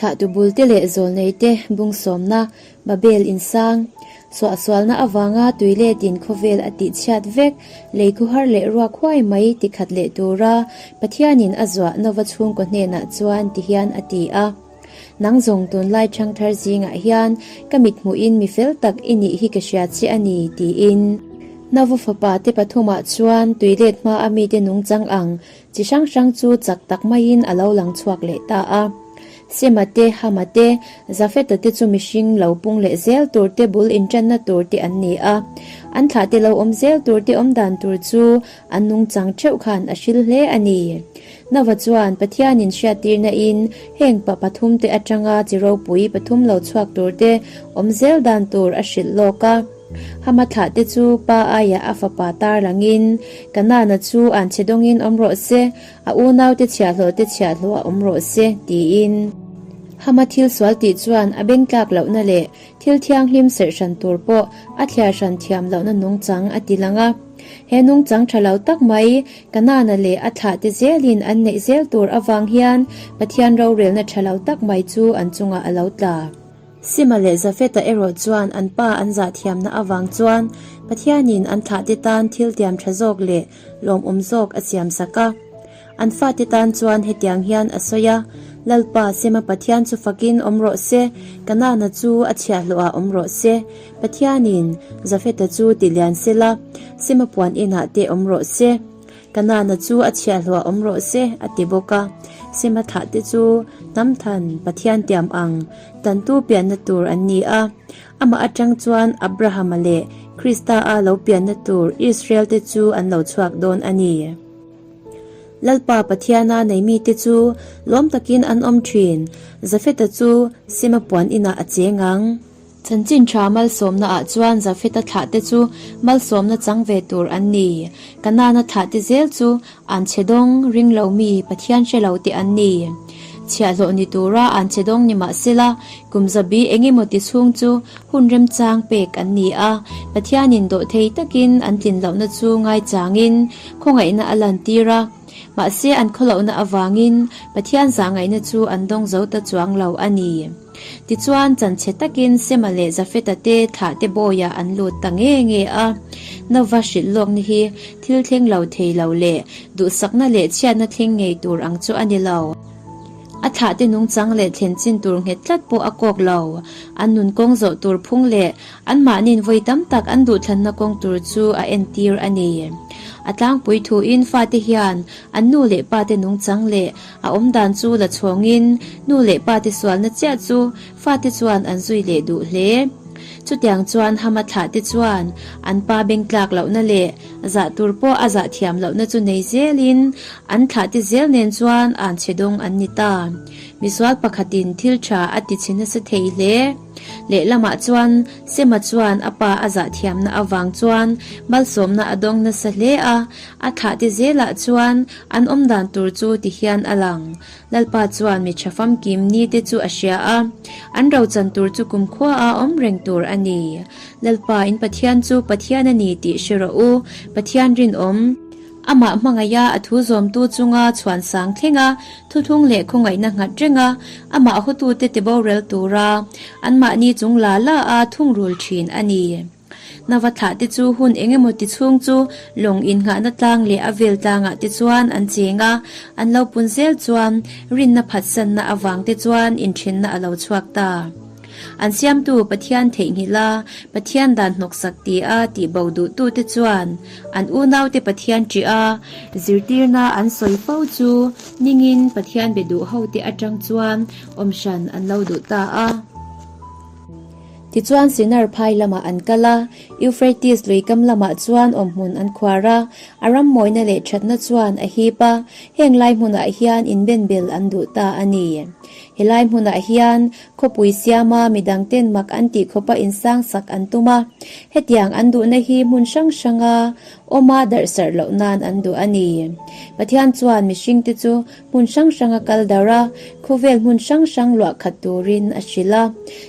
Thlahtu bulte leh zawlneite bungsawmna Babel insang, suahsualna avanga tuiletin khawvel a tihchhiat vek, lei khuhar leh ruak huai mai tikhat leh tura Pathianin a zuah Nova chhungkaw hnenah chuan tihian a ti a. Nang zawng tunlai ṭhangthar zingah hian ka mithmuhin mi fel tak i nih hi ka hria che a ni, tiin. Nova fapa te pathumah chuan tuilet hma a mite nungchang ang chi hrang hrang chu chak tak maiin a lo lang chhuak leh ta a. Sema te, Hama te, Zafeta te chu mihring lo pung leh zel tur te bul inṭanna tur te an ni a. An thlah te lo awm zel tur te awm dan tur chu An nungchang theuh khan a hril hle a ni. Nova chuan Pathianin hriattirna in heng pa pathumte atanga chi ropui pathum lo chhuak turte awm zel dan tur a hrilh lawk a. Hama thlahte chu pa aiah a fapa tar langin, Kanana chu an chhe dawngin awm rawh se, a unaute chhiahhlawhte chhiahhlawhah awm rawh se, tiin. Hama thil sual tih chuan a bengtlak lohna leh Thil thianghlim serh hran tur pawh a thliar hran thiam lohna nungchang a ti lang a. He nungchang tha lo tak mai Kanana leh a thlahte zelin an neih zel tur avang hian Pathian rorelna tha lo tak mai chu an chungah a lo tla. Sima leh Zafeta erawh chuan an pa an zah thiamna avang chuan Pathianin an thlahte tan thil tiam tha zawk leh lawmawm zawk a siam sak a. An fate tan chuan hetiang hian a sawi a, Lalpa, Sema Pathian chu fakin awm rawh se, Kanana chu a chhiahhlawhah awm rawh se, Pathianin Jafeta chu ti lian se la, Sema puan inah te awm rawh se, Kanana chu a chhiahhlawhah awm rawh se, a ti bawk a. Sema thlahte chu hnam than Pathian tiam ang tantu pianna tur an ni a. Amah atang chuan Abrahama leh Krista-a lo pianna tur Israel-te chu an lo chhuak dawn a ni. Lalpa Pathiana nei mite chu lawm takin an awm thin, Zafeta chu Sima puan inah a cheng ang. Chanchin tha malsawmna ah chuan Zafeta thlahte chu malsawmna chang ve tur an ni. Kanana thlahte zel chu an chhe dawng ring lo mi Pathian hre lo te an ni. Chhiahhlawh ni tura an chhe dawng ni mahsela kum zabi engemaw ti chhung chu Hun remchang pek an ni a, Pathianin dawhthei takin an tlin lohna chu ngaichangin khawngaihna a lantir a. Mahse an khawlohna avangin Pathian zahngaihna chu an dawng zo ta chuang lo a ni. Tichuan chanchhe takin Sema leh Jafeta te thlahte bawiah an lut ta nge nge a. Nova hrilh lawkna hi thil thleng lo thei lo leh duhsakna leh chhiatna thleng ngei tur ang chu a ni lo. A thlahte nungchang leh thlen chin tur nghet tlat pawh a kawk lo. An nun kawng zawh tur phung leh anmahni'n vawi tam tak an duhthlanna kawng tur chu a entir a ni. A tlangpui thuin fate hian an nu leh pate nungchang leh a awmdan chu la chhawngin nu leh pate sualna chiah chu fate chuan an zui leh duh hle. Chutiang chuan Hama thlahte chuan an pa beng tlak lohna leh zah tur pawh a zah thiam lohna chu nei zelin an thlahte zel nen chuan an chhe dawng an ni ta. Misual pakhatin thil tha a ti chhe nasa thei hle. Lehlamah chuan Sema chuan a pa a zah thiamna avang chuan malsawmna a dawng nasa hle a, a thlahte zelah chuan an awmdan tur chu ti hian a lang. Lalpa chuan mi tha famkim ni te chu a hria a, an rochan tur chu kumkhua a awm reng tur a ni. Lalpa in Pathian chu Pathian a ni tih hre rawh u, Pathian rinawm. Amah hmangaih a a thu zawmtu chunga chhuan sang thleng a, thuthlung leh khawngaihna nghat reng a, amah hotute tiborel tura anmahni chung la la a thungrul thin a ni. Nava thlah te chu hun eng emaw ti chhung chu lawng innghahna tlang leh a vel tlangah te chuan an cheng a, an lo pun zel chuan rinna phatsanna avang te chuan inthenna a lo chhuak ta. An siamtu Pathian theihnghilh a, Pathian dan hnawksak ti a tihbo duhtute chuan an unaute Pathian ṭih a, zirtirna an sawi fo chu ningin Pathian be duh hote aṭang chuan awmhran an lo duh ta a. Tichuan Sinar phai lamah an kal a, Euphrates lui kam lamah chuan awmhmun an khuar a, a ram mawina leh thatna chuan a hip a, heng lai hmunah hian inbenbel an duh ta a ni. He lai hmunah hian khawpui siama midangten mak an tih khawpa insang sak an tum a, hetiang an duhna hi hmun hrang hranga awma darhsarh loh nan an duh a ni. Pathian chuan mihringte chu Hmun hrang hrang a kal darh a, khawvel hmun hrang hrang luah khat turin a hrilh a.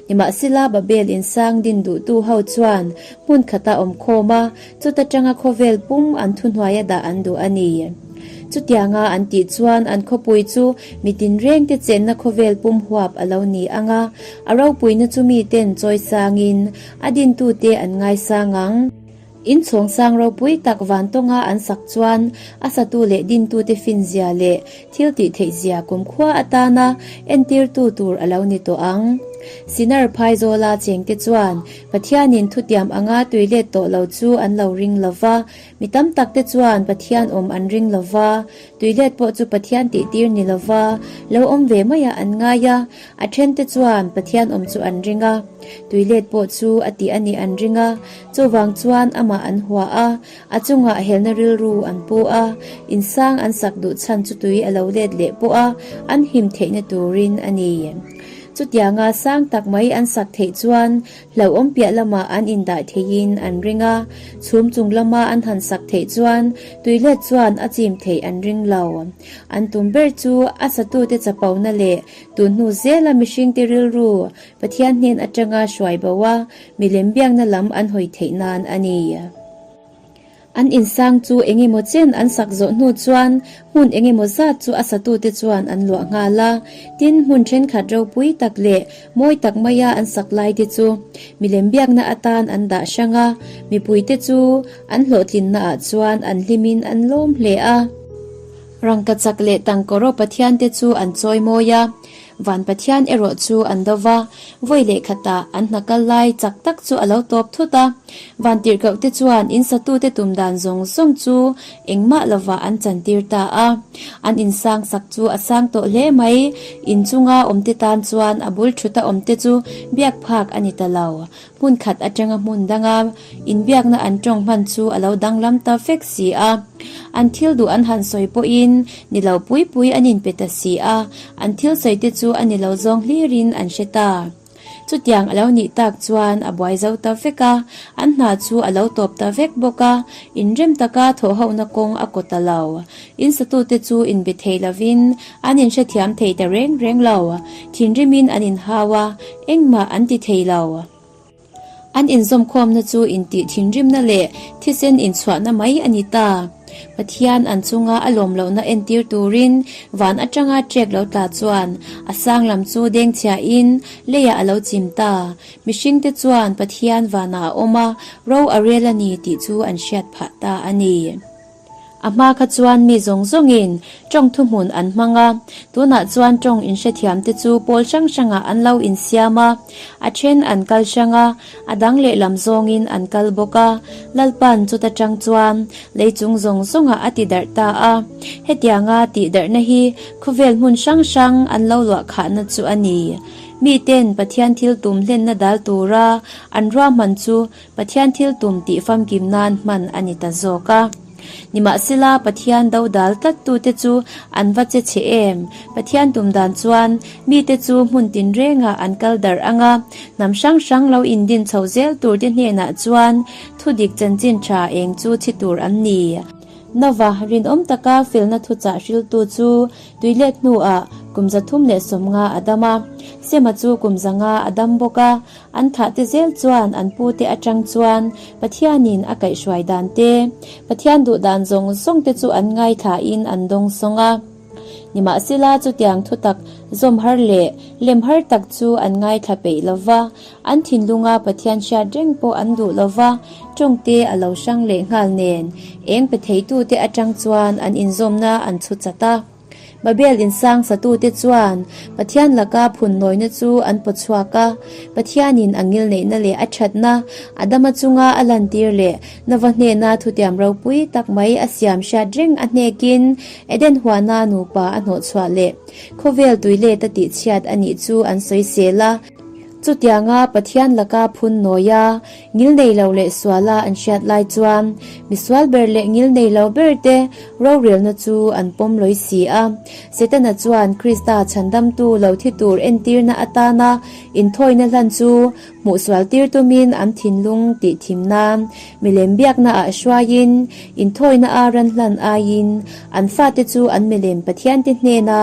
Nimahsela Babel insang din duhtu ho chuan hmun khata awm khawm a, chuta tanga khawvel pum an thuhnuaia dah an duh a ni. Chutianga an tih chuan an khawpui chu mi tinrengte chenna khawvel pum huap a lo ni ang a, a ropuina chu miten chawisangin a dintute an ngaisang ang. In chhawng sang ropui tak vantawnga an sak chuan a satu leh dintute finzia leh thil tih theihzia kumkhua atana entirtu tur a lo ni tawh ang. Sinar phaizawla chengte chuan Pathianin thutiam anga tui let tawh lo chu an lo ring lo va, mi tam takte chuan Pathian awm an ring lo va, tui let pawh chu Pathian tihtir ni lo va, lo awm ve maiah an ngai a, a thente chuan Pathian awm chu an ring a, tui let pawh chu a tih a nih an ring a. Chuvang chuan amah an hua a, a chungah helna rilru an pu a, insang an sak duh chhan chu tui a lo let leh pawh a, an him theihna turin a ni. Chutianga sang tak mai an sak theih chuan hlauhawm piah lamah an indah theihin an ring a, chhum chung lama an han sak theih chuan tui let chuan a chim theih an ring lo. An tum ber chu a satute chapona leh tun hnu zela mihringte rilru Pathian hnen atanga hruai bo a, Milem biakna lam an hawi theih nan a ni. An insang chu engemaw chen an sak zawh hnu chuan hmun engemaw zat chu a satute chuan an luah nghal a. Tin, hmun thenkhat ropui tak leh mawi tak maia an sak laite chu milem biakna atan an dah hrang a, mipuite chu an hlawhtlinnaah chuan an hlimin an lawm hle a. Rangkachak leh tangkawraw pathiante chu an chawi mawi a. Van Pathian erawh chu an do va, vawi leh khatah an hna kal lai chak tak chu a lo tawp thut a. Van tirhkohte chuan in satute tum dan zawng zawng chu engmah lovah an chantir ta a. An insang sak chu a sang tawh hle mai, in chunga awmte tan chuan a bul thuta awmte chu biak phak a ni ta lo. Hmun khat atanga hmun danga inbiakna an tawng hman chu a lo danglam ta vek si a. An thil duh an han sawi pawhin ni lo pui pui an inpe ta si a, an thil sawi te chu a ni lo zawng hlirin an hre ta. Chutiang a lo nih tak chuan a buai zo ta vek a, an hna chu a lo tawp ta vek bawk a, inrem taka thawhhohna kawng a kaw ta lo. Insatute chu inbe thei lovin An inhrethiam thei ta reng reng lo. Thinrimin an inhau a, engmah an ti thei lo. An inzawmkhawmna chu intih thinrimna leh thisen inchhuahna mai a ni ta. Pathian an chunga a lawm lohna entir turin van atanga trek lo tla chuan a sang lam chu dengchhiahin leiah a lo chim ta. Mihringte chuan Pathian vanah a awm a, ro a rel a ni tih chu an hriat phah ta a ni. A hma kha chuan mi zawng zawngin tawng thuhmun an hmang a, tunah chuan tawng inhrethiamte chu pawl hrang hrangah an lo insiam a, a then an kal hrang a, a dang lehlam zawngin an kal bawk a, Lalpan chuta tang chuan lei chung zawng zawngah a ti darh ta a. Hetianga tih darhna hi khawvel hmun hrang hrang an lo luah khahna chu a ni. Miten Pathian thil tum hlenna dal tura an ruahman chu Pathian thil tum tih famkim nan hman a ni ta zawk a. Nimahsela, Pathian dodal tlattute chu an va che chhe em? Pathian tum dan chuan mite chu hmun tinrengah an kal darh ang a, hnam hrang hrang lo indin chho zel turte hnenah chuan thudik chanchin tha eng chu chhi tur an ni. Nova, rinawm taka felna thuchah hriltu chu tuilet hnuah kum 350 a dam a, Sema chu kum 500 a dam bawk a, An thah te zel chuan an pu te atang chuan Pathianin a kaihhruai dan te, Pathian duh dan zawng zawng te chu an ngaithla in an dawng sawng a. Nimahsela chutiang thutak zawm har leh lem har tak chu an ngaithla peih lo va, an thinlunga Pathian hriat reng pawh an duh lo va, tawng te a lo hrang leh nghal nen eng pe theitute atang chuan an inzawmna an chhu chat a. Babel insang satute chuan Pathian laka phunnawina chu an paw chhuak a, Pathianin a ngilneihna leh a thatna Adama chunga a lantir leh Nova hnena thutiam ropui tak mai a siam hriat reng a hnekin Eden huana nupa a hnawhchhuah leh khawvel tuilet a tihchhiat a nih chu an sawisel a. Chutianga Pathian laka phun nawia ngilnei lo leh suala an hriat lai chuan misual ber leh ngilnei lo ber te rorelna chu an pawm lawi si a. Setana chuan Krista chhandamtu lo thi tur entirna atana inthawina hlan chu hmuhsual tir tumin an thinlung tih thim nan milem biaknaah hruaiin inthawina a ran hlan aiin an fate chu an milem Pathiante hnena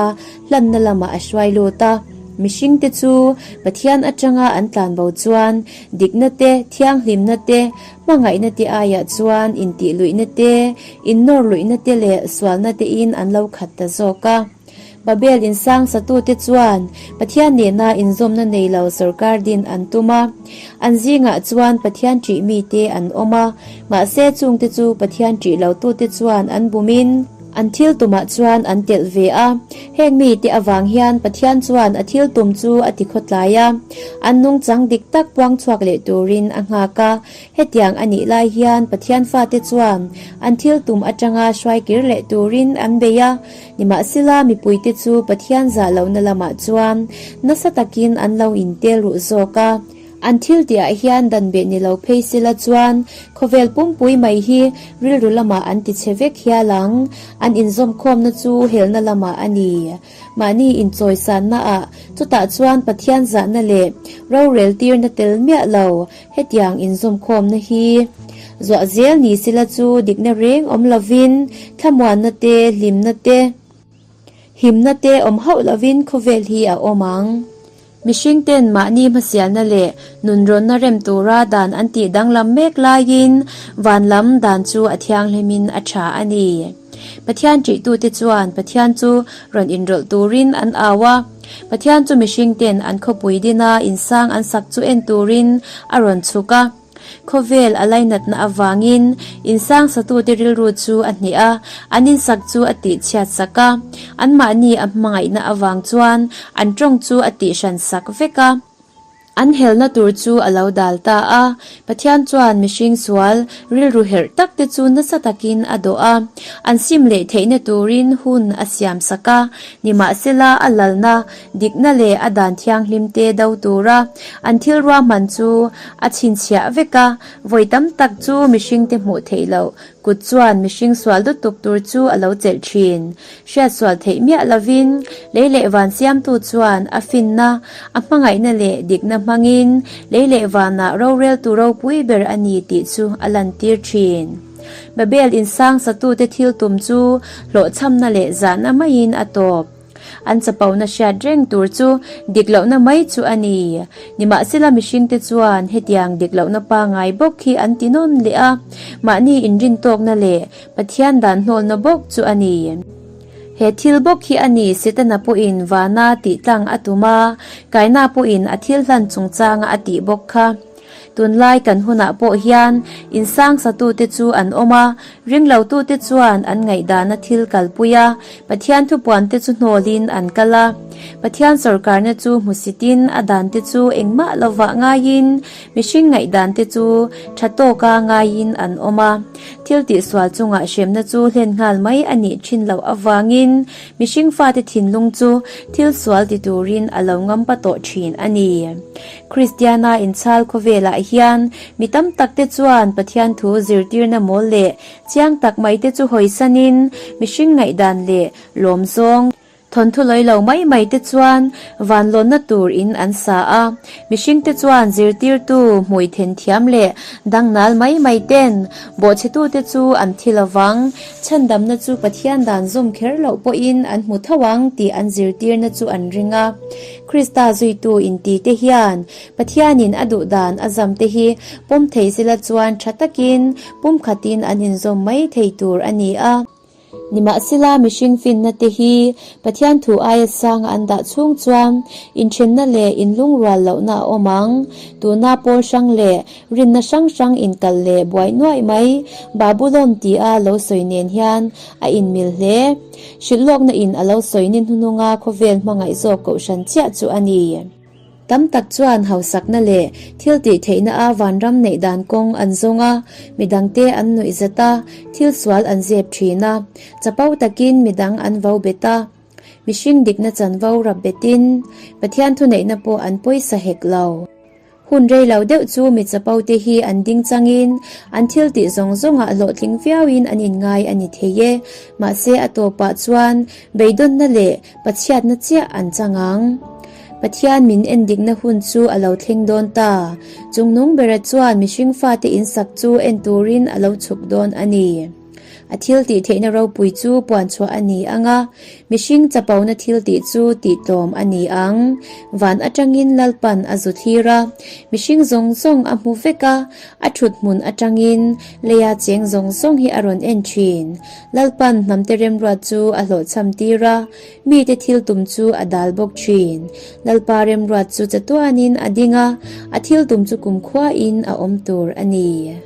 hlanna lamah a hruai lut a. Mihringte chu Pathian atanga an tlanbo chuan dikna te, thianghlimna te, hmangaihna te aiah chuan intihluihna te, innawrluihna te leh sualna tein an lo khat ta zawk a. Babel insang satute chuan Pathian nena inzawmna nei lo sorkar din an tum a. An zingah chuan Pathian ṭih mite an awm a, mahse chungte chu Pathian ṭih lotute chuan an bumin an thil tumah chuan an telh ve a. Heng mite avang hian Pathian chuan a thil tum chu a ti khawtlai a, an nungchang dik tak puang chhuak leh turin a nghak a. Hetiang a nih lai hian Pathian fate chuan an thil tum atanga hruai kir leh turin an bei a. Nimahsela, mipuite chu Pathian zah lohna lamah chuan nasa takin an lo intel ruh zawk a. An thil tihah hian dan beh ni lo phei sela chuan khawvel pumpui mai hi rilru lamah an tichhe vek hial ang. An inzawmkhawmna chu helna lamah a ni. Mahni inchawisannaah chutah chuan Pathian zahna leh rorel tirna tel miah lo Hetiang inzawmkhawmna hi zuah zel ni sila chu dikna reng awm lovin thlamuanna te, hlimna te, himna te awm hauh lovin khawvel hi a awm ang. Mihring ten mahni hmasialna leh nunrawnna rem tura dan an tih danglam mek laiin van lam dan chu a thianghlimin a tha a ni. Pathian ṭihtute chuan Pathian chu rawn inrawlh turin an au a. Pathian chu mihring ten an khawpui dina insang an sak chu en turin a rawn chhuk a. Khawvel a lainatna avangin insang satute rilru chu a hneh a, an insak chu a tihchhiat sak a. Anmahni a hmangaihna avang chuan an tawng chu a tihhran sak vek a. An helna tur chu a lo dal ta a. Pathian chuan mihring sual rilru herh tak te chu nasa takin a dawh a, an sim leh theihna turin hun a siam sak a. Nimahsela a lalna, dikna leh a dan thianghlim te do tura an thil ruahman chu a chhinchhiah vek a. Vawi tam tak chu mihring te hmuh theih loh Kut chuan mihring sual lutuk tur chu a lo chelh thin. Hriat sual theih miah lovin lei leh van siamtu chuan a finna, a hmangaihna leh dikna hmangin lei leh vanah roreltu ropui ber a ni tih chu a lantir thin. Babel insang satute thil tum chu hlawhchhamna leh zahna maiin a tawp. An chapona hriat reng tur chu dik lohna mai chu a ni. Nimahsela mihringte chuan hetiang dik lohna pangngai bawk hi an ti nawn leh a, mahni inrintawkna leh Pathian dan hnawlna bawk chu a ni. He thil bawk hi a ni Setana pawhin vana tih tlang a tum a, Kaina pawhin a thil hlan chungchanga a tih bawk kha. Tunlai kan hunah pawh hian insang satute chu an awm a, ringlotute chuan an ngaihdana thil kalpui a, Pathian thupuante chu hnawlin an kal a. Pathian sawrkarna chu hmusitin a dante chu engmah lovah ngaiin, mihring ngaihdante chu tha tawka ngaiin an awm a. Thil tihsual chungah hremna chu hlen nghal mai a nih thin loh avangin mihring fate thinlung chu thil sual ti turin a lo ngampa tawh thin a ni. Kristiana inchhal khawvelah hian mi tam takte chuan Pathian thu zirtirna mawl leh chiang tak maite chu hawisanin mihring ngaihdan leh lawmzawng thawnthu lawi lo mai mai te chuan vanlawnna tur in an sa a. Mihringte chuan zirtirtu hmui then thiam leh dangnal mai mai ten bawhchhetute chu an thi lovang, chhandamna chu Pathian dan zawm kher loh pawhin an hmu tho ang tih an zirtirna chu an ring a. Krista zuitu inti te hian Pathianin a duh dan a zam te hi pawm thei sela chuan tha takin pumkhatin an inzawm mai thei tur a ni a. Nimahsela mihring finna te hi Pathian thu aia sanga an dah chhung chuan inthenna leh inlungrual lohna a awm ang. Tuna pawl hrang leh rinna hrang hrang inkal leh buai nuaih mai Babulon tia lo sawi nen hian a inmil hle. Hrilhlawkna in a lo sawi ni hnuhnunga khawvel hmangaih zawk kohhran chiah chu a ni. Tam tak chuan hausakna leh thil tih theihna a vanram neih dan kawng an zawng a, midangte an nuih zat a, thil sual an zep thin a, chapo takin midang an vo bet a, mihring dikna chanvo rap betin Pathian thuneihna pawh an pawisa hek lo. Hun rei lo deuh chu mi chapo te hi an ding changin an thil tih zawng zawngah hlawhtling viauin an inngai a ni thei e. Mahse a tawpah chuan beidawnna leh pachhiatna chiah an chang ang. Pathian min endikna hun chu a lo thleng dawn ta. Chungnung bera chuan mihring fate insak chu en turin a lo chhuk dawn a ni. A thiltihtheihna ropui chu puanchhuah a ni ang a, mihring chapona thiltih chu tihtlawm a ni ang. Van atangin Lalpan a zu thlir a, mihring zawng zawng a hmu vek a, a thut hmun atangin leia cheng zawng zawng hi a rawn en thin. Lalpan hnamte remruat chu a hlawhchham tir a, mite thil tum chu a dal bawk thin. Lalpa remruat chu chatuanin a ding a, a thil tum chu kumkhuain a awm tur a ni.